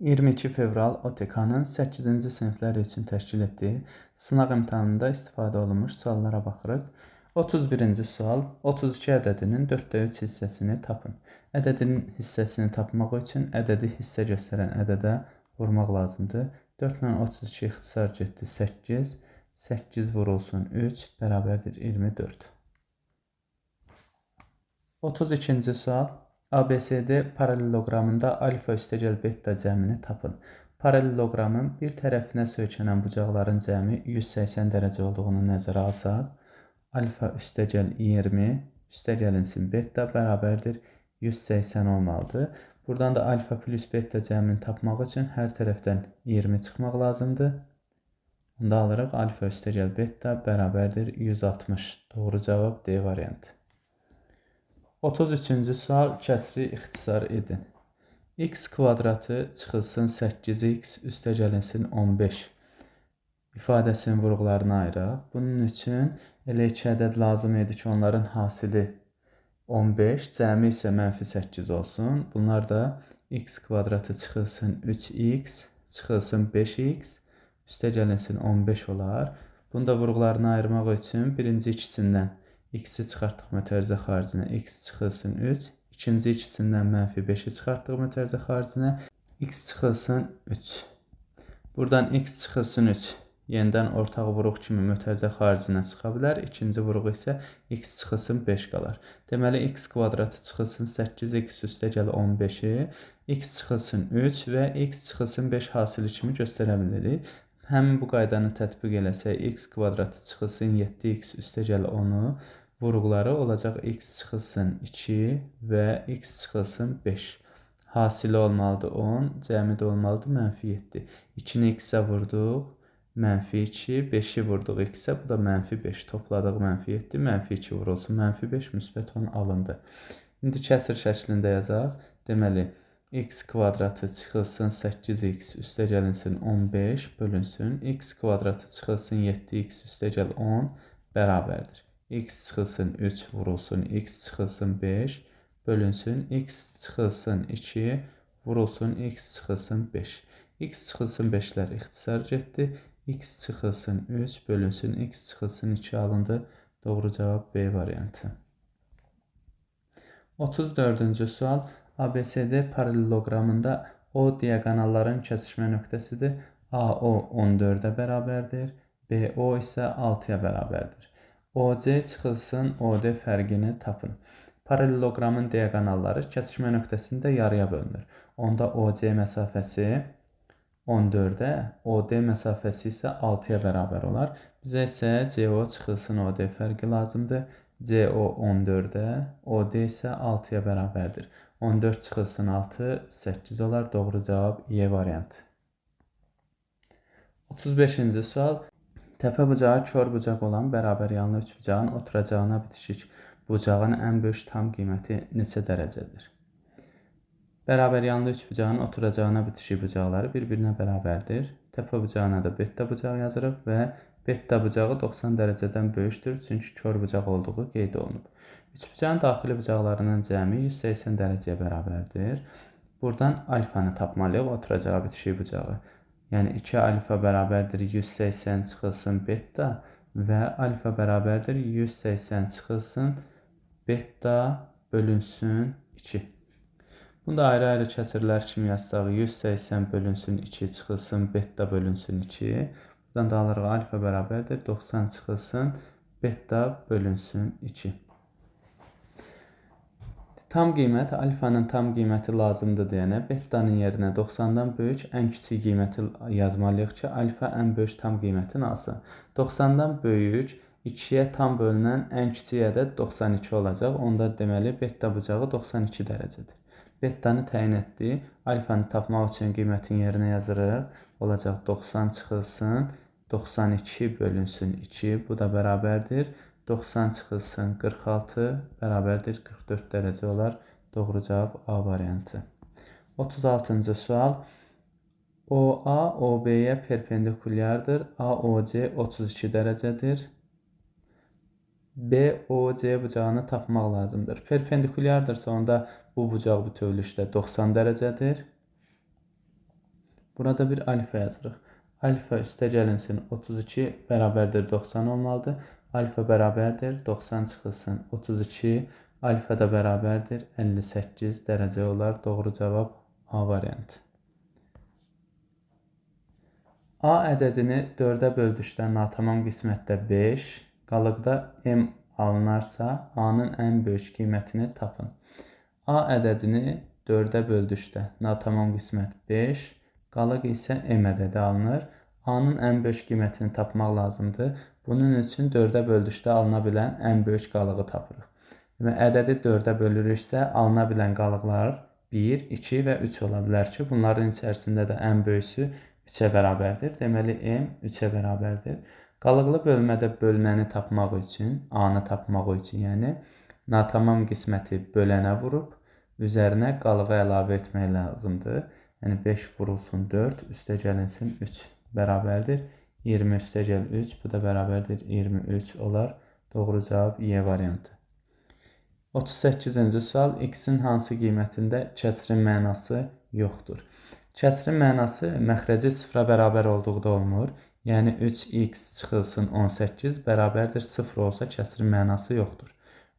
22 fevral OTK-nın 8-ci siniflər üçün təşkil etdiyi sınaq imtahanında istifadə olunmuş suallara baxırıq. 31-ci sual 32 ədədinin 4/3 hissəsini tapın. Ədədin hissəsini tapmaq üçün ədədi hissə göstərən ədədə vurmaq lazımdır. 4 ilə 32 ixtisar getdi 8. 8 vurulsun 3 bərabərdir 24. 32-ci sual ABCD paralleloqramında alfa üstəgəl beta cəmini tapın. Paralleloqramın bir tərəfinə söykənən bucaqların cəmi 180 dərəcə olduğunu nəzərə alsaq, alfa üstəgəl 20 üstəgəlinsin beta bərabərdir 180 olmalıdır. Buradan da alfa plus beta cəmini tapmaq üçün hər tərəfdən 20 çıxmaq lazımdır. Onda alırıq alfa üstəgəl beta bərabərdir 160. Doğru cavab D variantı. 33-cü sual kəsri ixtisar edin. X kvadratı çıxılsın 8x üstəgəlinsin 15 ifadəsinin vuruqlarını ayıraq. Bunun üçün elə iki ədəd lazım idi ki, onların hasili 15, cəmi isə mənfi 8 olsun. Bunlar da x kvadratı çıxılsın 3x, çıxılsın 5x, üstəgəlinsin 15 olar. Bunu da vuruqlarını ayırmaq üçün birinci ikisindən x-i çıxartdıq mötərizə xaricinə, x çıxılsın 3, ikinci ikisindən mənfi 5-i çıxartdıq mötərizə xaricinə, x çıxılsın 3. Buradan x çıxılsın 3 yenidən ortaq vuruq kimi mötərizə xaricinə çıxa bilər. İkinci vuruq isə x çıxılsın 5 qalar. Deməli, x kvadratı çıxılsın 8x üstəgəl 15-i, x çıxılsın 3 və x çıxılsın 5 hasili kimi göstərə bilirik. Həmin bu qaydanı tətbiq eləsək, x kvadratı çıxılsın 7x üstəgəl 10-u, vuruqları olacaq x çıxılsın 2 və x çıxılsın 5. Hasili olmalıdır 10, cəmi də olmalıdır mənfi 7. 2-ni x-ə vurduq, mənfi 2, 5-i vurduq x-ə, bu da mənfi 5. Topladıq mənfi 7, mənfi 2 vurulsun, mənfi 5, müsbət 10 alındı. İndi kəsir şəklində yazaq. Deməli, x kvadratı çıxılsın 8x üstəgəlinsin 15 bölünsün, x kvadratı çıxılsın 7x üstəgəl 10 bərabərdir. X çıxılsın 3 vurulsun, x çıxılsın 5 bölünsün, x çıxılsın 2 vurulsun, x çıxılsın 5. X çıxılsın 5-lər ixtisar getdi. X çıxılsın 3 bölünsün, x çıxılsın 2 alındı. Doğru cavab B variantı. 34-cü sual ABCD paralleloqramında O diaqonalların kəsişmə nöqtəsidir. AO 14-ə bərabərdir, BO isə 6-ya bərabərdir. OC çıxılsın OD fərqini tapın. Paralleloqramın diaqonalları kəsişmə nöqtəsində yarıya bölünür. Onda OC məsafəsi 14-ə, OD məsafəsi isə 6-ya bərabər olar. Bizə isə CO çıxılsın OD fərqi lazımdır. CO 14-ə, OD isə 6-ya bərabərdir. 14 çıxılsın 6, 8 olar. Doğru cavab Y variantı. 35-ci sual. Təpə bucağı kor bucaq olan bərabər yanlı üçbucağın oturacağına bitişik bucağın ən böyük tam qiyməti neçə dərəcədir? Bərabər yanlı üçbucağın oturacağına bitişik bucaqları bir-birinə bərabərdir. Təpə bucağına da beta bucağı yazırıq və beta bucağı 90 dərəcədən böyükdür, çünki kor bucaq olduğu qeyd olunub. Üçbucağın daxili bucaqlarının cəmi 180 dərəcəyə bərabərdir. Buradan alfanı tapmalıyıq, oturacağa bitişik bucağı. Yəni 2 alfa bərabərdir 180 çıxılsın beta və alfa bərabərdir 180 çıxılsın beta bölünsün 2. Bunu da ayrı-ayrı kəsirlər kimi yazsaq 180 bölünsün 2 çıxılsın beta bölünsün 2. Buradan da alırıq alfa bərabərdir 90 çıxılsın beta bölünsün 2. Tam qiymət, alfanın tam qiyməti lazımdır deyənə, betanın yerinə 90-dan böyük ən kiçik qiyməti yazmalıyıq ki, alfa ən böyük tam qiymətini alsın. 90-dan böyük 2-yə tam bölünən ən kiçik ədəd 92 olacaq. Onda deməli, beta bucağı 92 dərəcədir. Betanı təyin etdi. Alfanı tapmaq üçün qiymətin yerinə yazırıq. Olacaq 90 çıxılsın, 92 bölünsün 2, bu da bərabərdir. 90 çıxılsın 46 bərabərdir 44 dərəcə olar. Doğru cavab A variantı. 36-cı sual. OA OB-yə perpendikulyardır. AOC 32 dərəcədir. BOC bucağını tapmaq lazımdır. Perpendikulyardırsa onda bu bucaq bütövlükdə 90 dərəcədir. Burada bir alfa yazırıq. Alfa üstə gəlinsin 32 bərabərdir 90 olmalıdır. Alfa bərabərdir 90 çıxılsın 32. Alfa da bərabərdir 58 dərəcə olar. Doğru cavab A variantı. A ədədini 4-ə böldükdə natamam qismətdə 5, qalıqda M alınarsa A-nın ən böyük qiymətini tapın. A ədədini 4-ə böldükdə natamam qismət 5, qalıq isə M ədədi alınır. A-nın ən böyük qiymətini tapmaq lazımdır. Bunun üçün 4-ə böldükdə alına bilən ən böyük qalığı tapırıq. Demək, ədədi 4-ə bölürüksə, alına bilən qalıqlar 1, 2 və 3 ola bilər ki, bunların içərisində də ən böyüsü 3-ə bərabərdir. Deməli, M 3-ə bərabərdir. Qalıqlı bölmədə bölünəni tapmaq üçün, A-nı tapmaq üçün, yəni natamam qisməti bölənə vurub, üzərinə qalığı əlavə etmək lazımdır. Yəni 5 vurulsun 4, üstə gəlinsin 3 bərabərdir. 20 üstə gəl 3, bu da bərabərdir 23 olar. Doğru cavab Y variantı. 38-ci sual, x-in hansı qiymətində kəsrin mənası yoxdur? Kəsrin mənası məxrəci sıfıra bərabər olduqda olmur. Yəni 3x çıxılsın 18 bərabərdir 0 olsa kəsrin mənası yoxdur.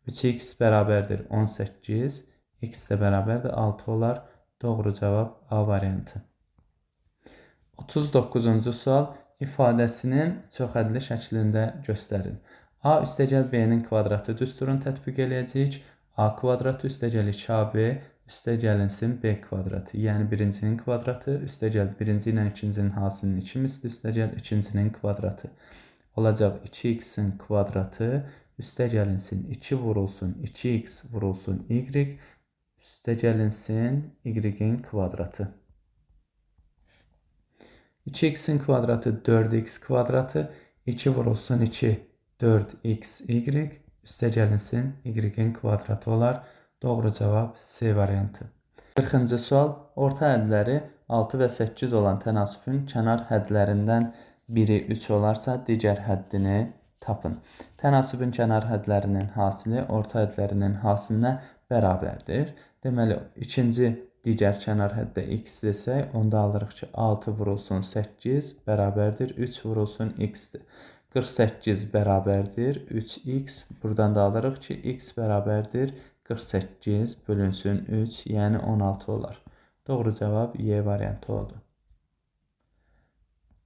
3x bərabərdir 18, x də bərabərdir 6 olar. Doğru cavab A variantı. 39-cu sual, ifadəsinin çoxhədli şəklində göstərin. A üstəgəl B-nin kvadratı düsturunu tətbiq eləyəcəyik. A kvadratı üstəgəl 2AB üstəgəlinsin B kvadratı. Yəni birincinin kvadratı üstəgəl birinci ilə ikincinin hasilinin 2 misli üstəgəl ikincinin kvadratı. Olacaq 2x-in kvadratı üstəgəlinsin 2 vurulsun 2x vurulsun y üstəgəlinsin y-in kvadratı. 2x-in kvadratı 4x kvadratı, 2 vurulsun 2 4xy üstəgəlinsin y-in kvadratı olar. Doğru cavab C variantı. 40-cı sual, orta hədləri 6 və 8 olan tənasübün kənar hədlərindən biri 3 olarsa, digər həddini tapın. Tənasübün kənar hədlərinin hasili orta hədlərinin hasilinə bərabərdir. Deməli, ikinci digər kənar həddə x desək, onda alırıq ki, 6 vurulsun 8 bərabərdir 3 vurulsun x-dir. 48 bərabərdir 3x. Buradan da alırıq ki, x bərabərdir 48 bölünsün 3, yəni 16 olar. Doğru cavab Y variantı oldu.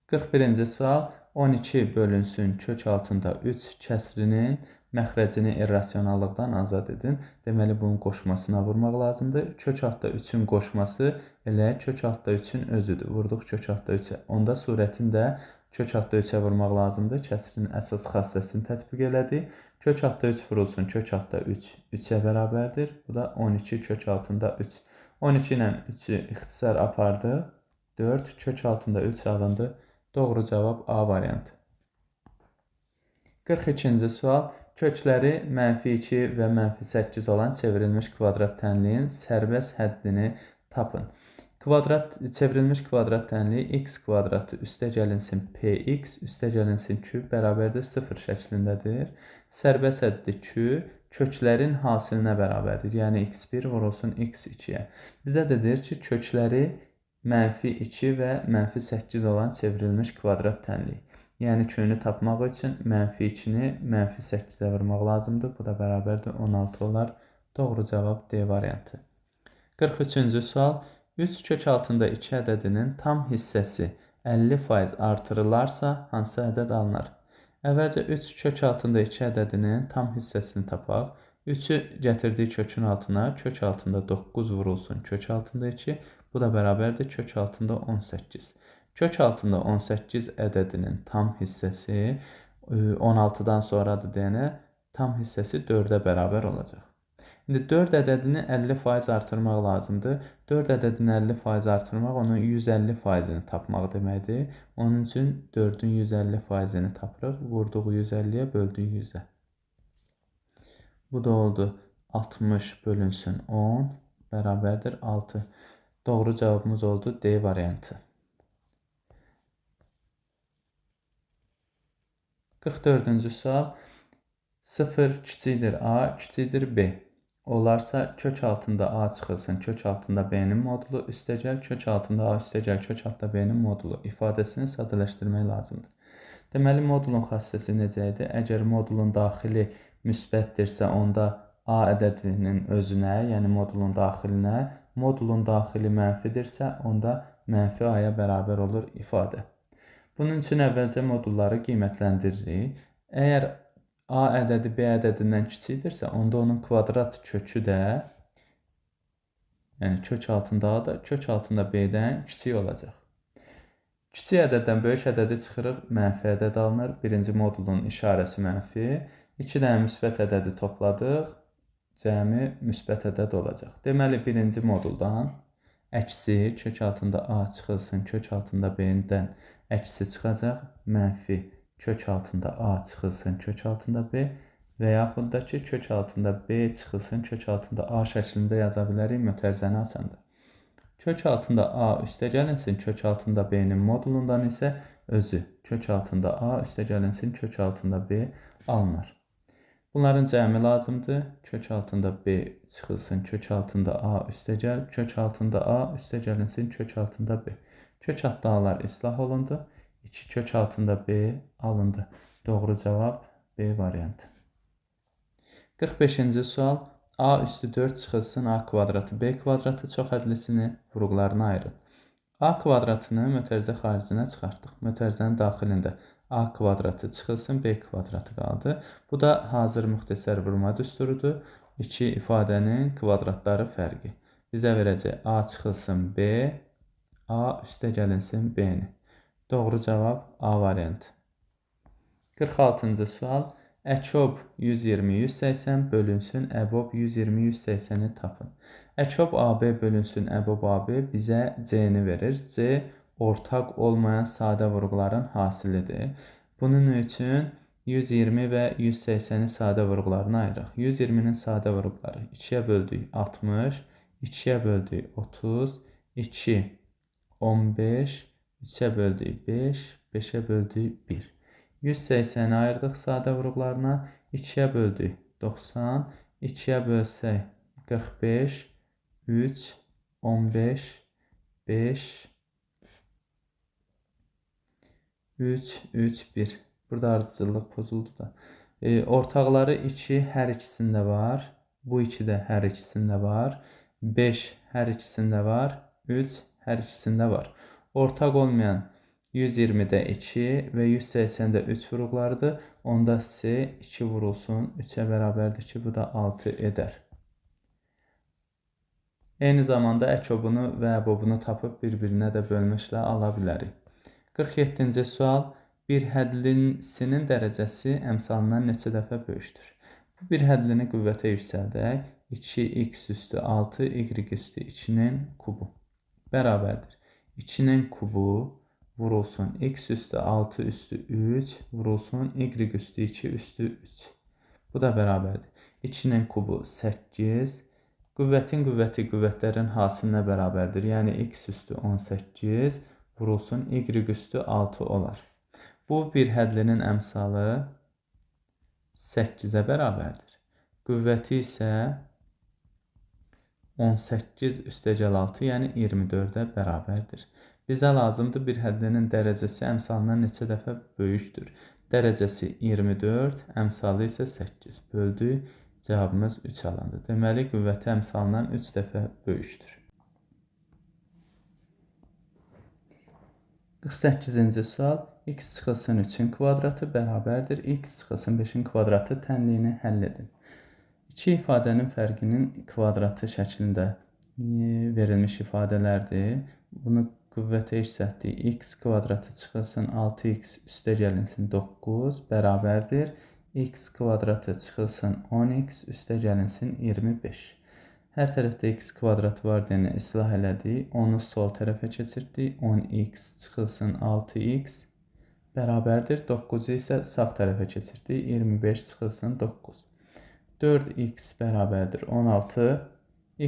41-ci sual, 12 bölünsün kök altında 3 kəsrinin məxrəcini irrasionallıqdan azad edin. Deməli, bunun qoşmasına vurmaq lazımdır. Kök altda 3-ün qoşması elə kök altda 3-ün özüdür. Vurduq kök altda 3-ə. Onda surətin də kök altda 3-ə vurmaq lazımdır. Kəsrin əsas xassəsini tətbiq elədik. Kök altda 3 vurulsun kök altda 3 3-ə bərabərdir. Bu da 12 kök altında 3. 12 ilə 3-ü ixtisar apardıq. 4 kök altında 3 alındı. Doğru cavab A variantı. 42-ci sual. Kökləri -2 və -8 olan çevrilmiş kvadrat tənliyin sərbəst həddini tapın. Çevrilmiş kvadrat tənliyi x kvadratı üstə gəlinsin px üstə gəlinsin q bərabərdir 0 şəklindədir. Sərbəst həddi q köklərin hasilinə bərabərdir. Yəni x1 vurulsun x2-yə. Bizə də deyir ki, kökləri -2 və -8 olan çevrilmiş kvadrat tənliyi. Yəni Q-nü tapmaq üçün -2-ni -8-ə vurmaq lazımdır. Bu da bərabərdir 16 olar. Doğru cavab D variantı. 43-cü sual. 3 kök altında 2 ədədinin tam hissəsi 50% artırılarsa hansı ədəd alınar? Əvvəlcə 3 kök altında 2 ədədinin tam hissəsini tapaq. 3-ü gətirdik kökün altına. Kök altında 9 vurulsun kök altında 2. Bu da bərabərdir kök altında 18. Kök altında 18 ədədinin tam hissəsi 16-dan sonradır deyənə tam hissəsi 4-ə bərabər olacaq. İndi 4 ədədini 50% artırmaq lazımdır. 4 ədədini 50% artırmaq onun 150%-ni tapmaq deməkdir. Onun üçün 4-ün 150%-ni tapırıq. Vurduq 150-yə, böldük 100-ə. Bu da oldu 60 bölünsün 10 bərabərdir 6. Doğru cavabımız oldu D variantı. 44-cü sual. 0 kiçikdir A, kiçikdir B. olarsa kök altında A çıxılsın kök altında B-nin modulu üstəgəl kök altında A üstəgəl kök altında B-nin modulu ifadəsini sadələşdirmək lazımdır. Deməli, modulun xassəsi necə idi? Əgər modulun daxili müsbətdirsə, onda A ədədinin özünə, yəni modulun daxilinə, modulun daxili mənfidirsə, onda mənfi A-ya bərabər olur ifadə. Bunun üçün əvvəlcə modulları qiymətləndiririk. Əgər A ədədi B ədədindən kiçikdirsə, onda onun kvadrat kökü də, yəni kök altında A da kök altında B-dən kiçik olacaq. Kiçik ədəddən böyük ədədi çıxırıq, mənfi ədəd alınır. Birinci modulun işarəsi mənfi. 2 dənə müsbət ədədi topladıq, cəmi müsbət ədəd olacaq. Deməli, birinci moduldan əksi kök altında A çıxılsın, kök altında B-dən əksi çıxacaq, mənfi kök altında A çıxılsın, kök altında B və yaxud da ki, kök altında B çıxılsın, kök altında A şəklində yaza bilərik mötərizəni açanda. Kök altında A üstəgəlinsin, kök altında B-nin modulundan isə özü kök altında A üstəgəlinsin, kök altında B alınır. Bunların cəmi lazımdır. Kök altında B çıxılsın, kök altında A üstəgəl, kök altında A üstəgəlinsin, kök altında B. Kök altında A'lar islah olundu. 2 kök altında B alındı. Doğru cavab B variantı. 45-ci sual. A üstü 4 çıxılsın A kvadratı B kvadratı çox ədlisini vuruqlarına ayırın. A kvadratını mötərizə xaricinə çıxartdıq. Mötərizənin daxilində A kvadratı çıxılsın B kvadratı qaldı. Bu da hazır müxtəsər vurma düsturudur. İki ifadənin kvadratları fərqi. Bizə verəcək A çıxılsın B, A üstə gəlinsin B-ni. Doğru cavab A variantı. 46-cı sual. Əkob 120-180 bölünsün əbob 120-180-i tapın. Əkob AB bölünsün əbob AB bizə C-ni verir. C ortaq olmayan sadə vurğuların hasilidir. Bunun üçün 120 və 180-i sadə vurğularına ayırıq. 120-nin sadə vurğuları 2-yə böldük 60, 2-yə böldük 30, 2, 15, 3-ə böldük 5, 5-ə böldük 1. 180-i ayırdıq sadə vurğularına, 2-yə böldük 90, 2-yə bölsək 45, 3, 15, 5, 3, 3, 1. Burada ardıcıllıq pozuldu da. Ortaqları 2 hər ikisində var. Bu 2 də hər ikisində var. 5 hər ikisində var. 3 hər ikisində var. Ortaq olmayan 120-də 2 və 180-də 3 vuruqlarıdır. Onda C 2 vurulsun 3-ə bərabərdir ki, bu da 6 edər. Eyni zamanda əkobunu və əbobunu tapıb bir-birinə də bölməklə ala bilərik. 47-ci sual. Bir hədlisinin dərəcəsi əmsalından neçə dəfə böyükdür? Bu bir hədlini qüvvətə yüksəldək. 2x üstü 6, y üstü 2-nin kubu bərabərdir. 2-nin kubu vurulsun x üstü 6 üstü 3 vurulsun y üstü 2 üstü 3. Bu da bərabərdir. 2-nin kubu 8. Qüvvətin qüvvəti qüvvətlərin hasilinə bərabərdir. Yəni x üstü 18 vurulsun y üstü 6 olar. Bu bir hədlinin əmsalı 8-ə bərabərdir. Qüvvəti isə 18 üstəgəl 6, yəni 24-ə bərabərdir. Bizə lazımdır bir hədlinin dərəcəsi əmsalından neçə dəfə böyükdür. Dərəcəsi 24, əmsalı isə 8. Böldük, cavabımız 3 alındı. Deməli, qüvvəti əmsalından 3 dəfə böyükdür. 48-ci sual. X çıxılsın 3-ün kvadratı bərabərdir. X çıxılsın 5-in kvadratı tənliyini həll edin. İki ifadənin fərqinin kvadratı şəklində verilmiş ifadələrdir. Bunu qüvvətə yüksəltdik. X kvadratı çıxılsın 6x üstə gəlinsin 9 bərabərdir. X kvadratı çıxılsın 10x üstə gəlinsin 25. Hər tərəfdə x kvadratı var deyənə islah elədik. 10-u sol tərəfə keçirtdik. 10x çıxılsın 6x bərabərdir. 9-u isə sağ tərəfə keçirtdik. 25 çıxılsın 9. 4x bərabərdir 16.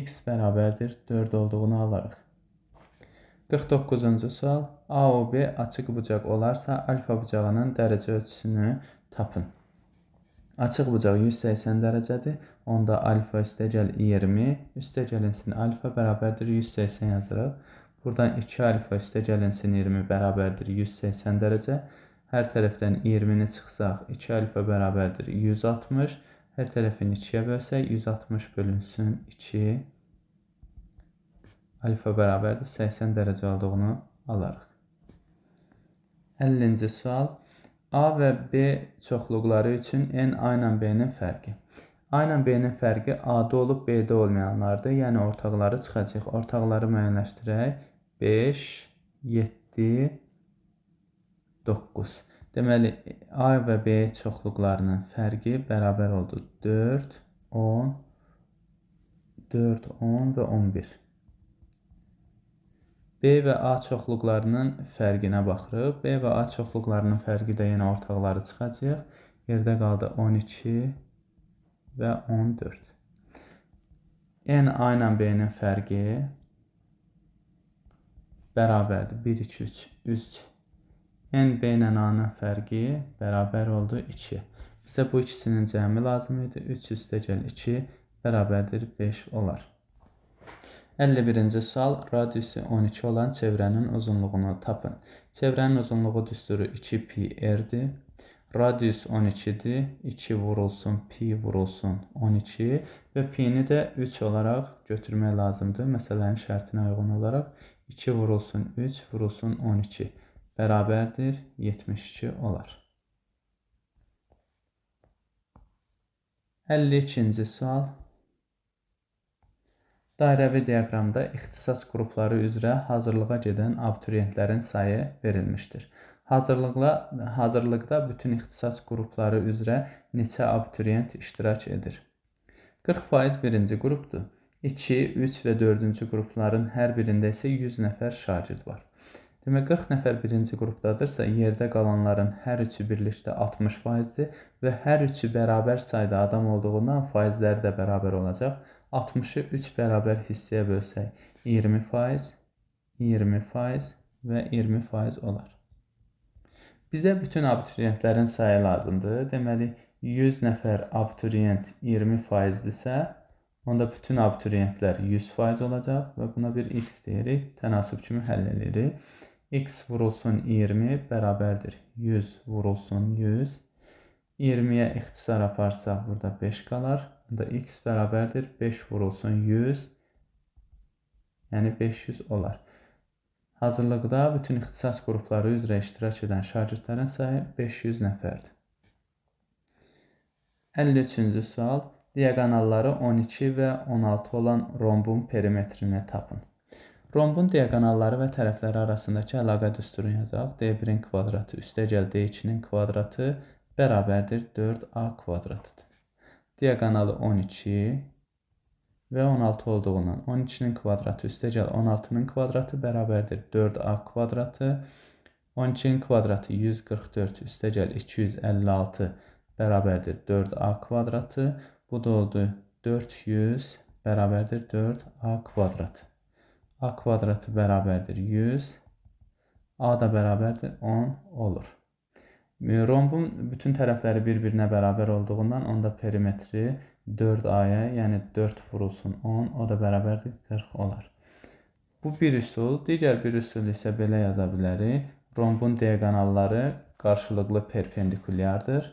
X bərabərdir 4 olduğunu alarıq. 49-cu sual. A o B açıq bucaq olarsa alfa bucağının dərəcə ölçüsünü tapın. Açıq bucaq 180 dərəcədir. Onda alfa üstəgəl 20, üstəgəlinsin alfa bərabərdir 180 yazırıq. Buradan 2 alfa üstəgəlinsin 20 bərabərdir 180 dərəcə. Hər tərəfdən 20-ni çıxsaq 2 alfa bərabərdir 160. Hər tərəfini 2-yə bölsək 160 bölünsün 2 alfa bərabərdir 80 dərəcə olduğunu alarıq. 50-ci sual. A və B çoxluqları üçün N A ilə B-nin fərqi. A ilə B-nin fərqi A-da olub B-də olmayanlardır. Yəni ortaqları çıxacaq. Ortaqları müəyyənləşdirək. 5, 7, 9. Deməli, A və B çoxluqlarının fərqi bərabər oldu. 4, 10, 4, 10 və 11. B və A çoxluqlarının fərqinə baxırıq. B və A çoxluqlarının fərqi də yenə ortaqları çıxacaq. Yerdə qaldı 12 və 14. N A ilə B-nin fərqi bərabərdir. 1, 2, 3, 3. N B ilə A-nın fərqi bərabər oldu 2. Bizə bu ikisinin cəmi lazım idi. 3 üstəgəl 2 bərabərdir 5 olar. 51-ci sual. Radiusu 12 olan çevrənin uzunluğunu tapın. Çevrənin uzunluğu düsturu 2 pi r-dir. Radius 12-dir. 2 vurulsun pi vurulsun 12 və pi-ni də 3 olaraq götürmək lazımdır. Məsələnin şərtinə uyğun olaraq 2 vurulsun 3 vurulsun 12 bərabərdir 72 olar. 52-ci sual. Dairəvi diaqramda ixtisas qrupları üzrə hazırlığa gedən abituriyentlərin sayı verilmişdir. Hazırlıqda bütün ixtisas qrupları üzrə neçə abituriyent iştirak edir? 40% birinci qrupdur. 2, 3 və 4-cü qrupların hər birində isə 100 nəfər şagird var. Demək, 40 nəfər birinci qrupdadırsa, yerdə qalanların hər üçü birlikdə 60%-dir və hər üçü bərabər sayda adam olduğundan faizləri də bərabər olacaq. 60-ı 3 bərabər hissəyə bölsək 20%, 20% və 20% olar. Bizə bütün abituriyentlərin sayı lazımdır. Deməli, 100 nəfər abituriyent 20%-dirsə, onda bütün abituriyentlər 100% olacaq və buna bir x deyirik. Tənasüb kimi həll edirik. X vurulsun 20 bərabərdir 100 vurulsun 100. 20-yə ixtisar aparsaq burada 5 qalar. Onda x bərabərdir 5 vurulsun 100, yəni 500 olar. Hazırlıqda bütün ixtisas qrupları üzrə iştirak edən şagirdlərin sayı 500 nəfərdir. 53-cü sual. Diaqonalları 12 və 16 olan rombun perimetrini tapın. Rombun diaqonalları və tərəfləri arasındakı əlaqə düsturunu yazaq. D1-in kvadratı üstəgəl D2-nin kvadratı bərabərdir 4A kvadratıdır. Diaqonalı 12 və 16 olduğundan 12-nin kvadratı üstəgəl 16-nın kvadratı bərabərdir 4A kvadratı. 12-nin kvadratı 144 üstəgəl 256 bərabərdir 4A kvadratı. Bu da oldu 400 bərabərdir 4A kvadratı. A kvadratı bərabərdir 100. A da bərabərdir 10 olur. Rombun bütün tərəfləri bir-birinə bərabər olduğundan onda perimetri 4A-ya, yəni 4 vurulsun 10, o da bərabərdir 40 olar. Bu bir üsul. Digər bir üsul isə belə yaza bilərik. Rombun diaqonalları qarşılıqlı perpendikulyardır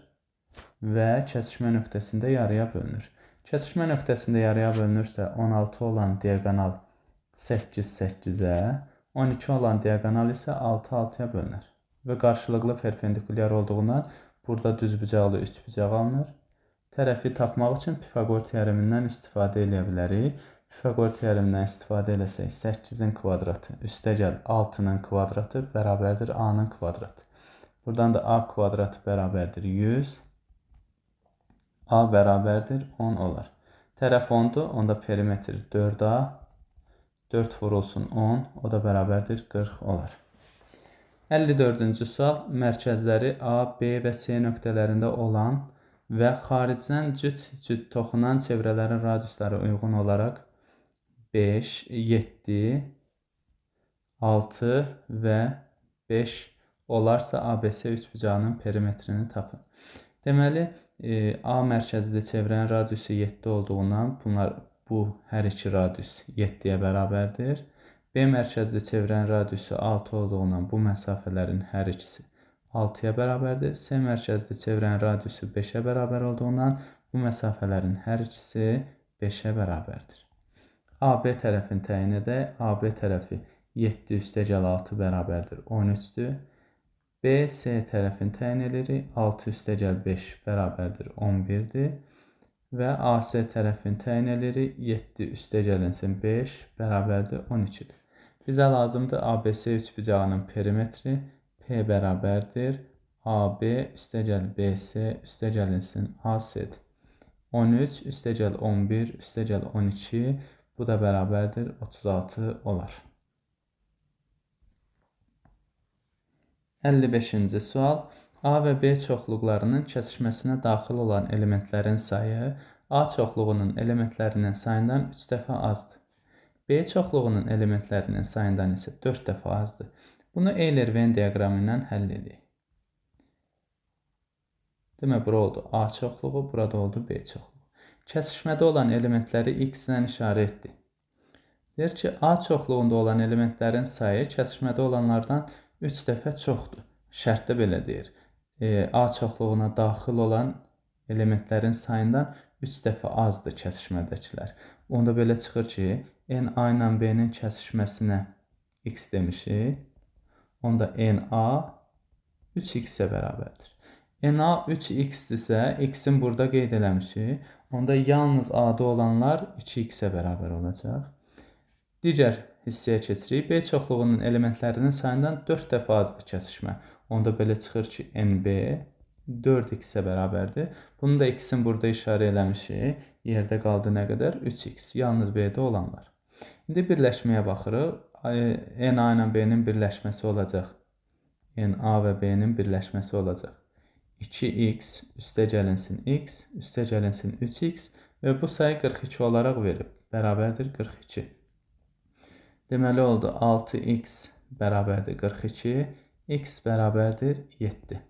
və kəsişmə nöqtəsində yarıya bölünür. Kəsişmə nöqtəsində yarıya bölünürsə 16 olan diaqonal 8 8-ə, 12 olan diaqonal isə 6 6-ya bölünür. Və qarşılıqlı perpendikulyar olduğundan burada düzbucaqlı üçbucaq alınır. Tərəfi tapmaq üçün Pifaqor teoremindən istifadə eləyə bilərik. Pifaqor teoremindən istifadə eləsək 8-in kvadratı üstəgəl 6-nın kvadratı bərabərdir A-nın kvadratı. Buradan da A kvadratı bərabərdir 100. A bərabərdir 10 olar. Tərəf 10-dur, onda perimetr 4A. 4 vurulsun 10, o da bərabərdir 40 olar. 54-cü sual. Mərkəzləri A, B və C nöqtələrində olan və xaricdən cüt-cüt toxunan çevrələrin radiusları uyğun olaraq 5, 7, 6 və 5 olarsa ABC üçbucağının perimetrini tapın. Deməli, A mərkəzli çevrənin radiusu 7 olduğundan bu hər iki radius 7-yə bərabərdir. B mərkəzli çevrənin radiusu 6 olduğundan bu məsafələrin hər ikisi 6-ya bərabərdir. C mərkəzli çevrənin radiusu 5-ə bərabər olduğundan bu məsafələrin hər ikisi 5-ə bərabərdir. AB tərəfini təyin edək. AB tərəfi 7 üstəgəl 6 bərabərdir 13-dür. BC tərəfini təyin edirik. 6 üstəgəl 5 bərabərdir 11-dir. Və AC tərəfini təyin edirik. 7 üstəgəlinsin 5 bərabərdir 12-dir. Bizə lazımdır ABC üçbucağının perimetri. P bərabərdir AB üstəgəl BC üstəgəlinsin AC-dir. 13 üstəgəl 11 üstəgəl 12, bu da bərabərdir 36 olar. 55-ci sual. A və B çoxluqlarının kəsişməsinə daxil olan elementlərin sayı A çoxluğunun elementlərinin sayından 3 dəfə azdır. B çoxluğunun elementlərinin sayından isə 4 dəfə azdır. Bunu Euler-Venn diaqramı ilə həll edək. Demək, bura oldu A çoxluğu, burada oldu B çoxluğu. Kəsişmədə olan elementləri X ilə işarə etdik. Deyir ki, A çoxluğunda olan elementlərin sayı kəsişmədə olanlardan 3 dəfə çoxdur. Şərtdə belə deyir. A çoxluğuna daxil olan elementlərin sayından 3 dəfə azdır kəsişmədəkilər. Onda belə çıxır ki, NA ilə B-nin kəsişməsinə X demişik. Onda NA 3X-ə bərabərdir. NA 3X-dirsə, X-in burada qeyd eləmişik. Onda yalnız A-da olanlar 2X-ə bərabər olacaq. Digər hissəyə keçirik. B çoxluğunun elementlərinin sayından 4 dəfə azdır kəsişmə. Onda belə çıxır ki, NB 4X-ə bərabərdir. Bunu da X-in burada işarə eləmişik. Yerdə qaldı nə qədər? 3X. Yalnız B-də olanlar. İndi birləşməyə baxırıq. NA ilə B-nin birləşməsi olacaq. NA və B-nin birləşməsi olacaq. 2x üstəgəlinsin x, üstəgəlinsin 3x və bu sayı 42 olaraq verib. Bərabərdir 42. Deməli oldu 6x bərabərdir 42, x bərabərdir 7.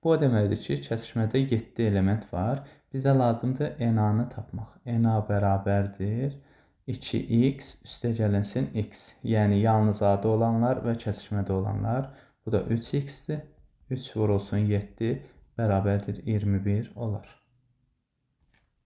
Bu o deməkdir ki, kəsişmədə 7 element var. Bizə lazımdır NA-nı tapmaq. NA bərabərdir 2x üstəgəlinsin x. Yəni yalnız A-da olanlar və kəsişmədə olanlar. Bu da 3x-dir. 3 vurulsun 7 bərabərdir 21 olar.